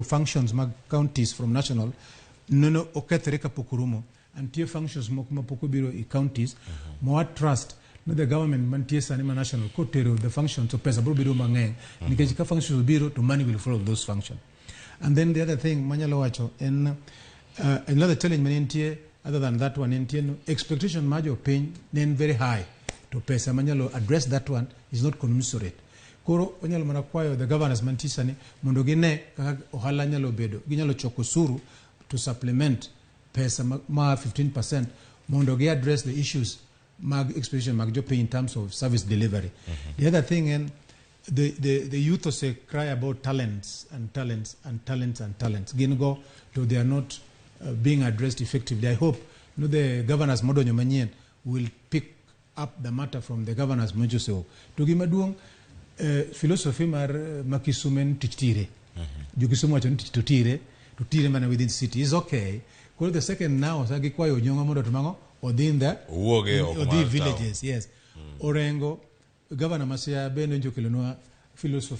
Functions mag counties from national neno okethre kapok orumo. Nitie functions moko mapok obiro i counties ma wa trust no the government mantie sani ma national kotero the functions, to pesa biro bedo mang'eny, nikech ka functions obiro, to money will follow those functions. And then the other thing manyalo wacho en another challenge mane nitie other than that one, nitie no expectation mar jopiny ne en very high, to pesa manyalo address that one is not commensurate. Koro onyalo mana kwayo the governors mantie sani mondo gine kaka ohala nyalo bedo, ginyalo choko osuru to supplement pesa ma 15% mondo gi address the issues mag expectation mag jopiny in terms of service delivery. The other thing en the youth ose cry about talents and talents and talents and talents gin go to they are not being addressed effectively. I hope no the governors modonjo manyien will pick up the matter from the governors mochoseo. To gima duong', philosophy mar ma Kisumu en tich tire. Jo Kisumu wacho ni tich to tire mana within city is okay. Koro the second now sa gikwayo Onyong'o mondo to mang'o odhi in the Owuog e oko odhi mar town. Villages, yes. Orengo, governor ma Siaya bende njokelonwa philosophy.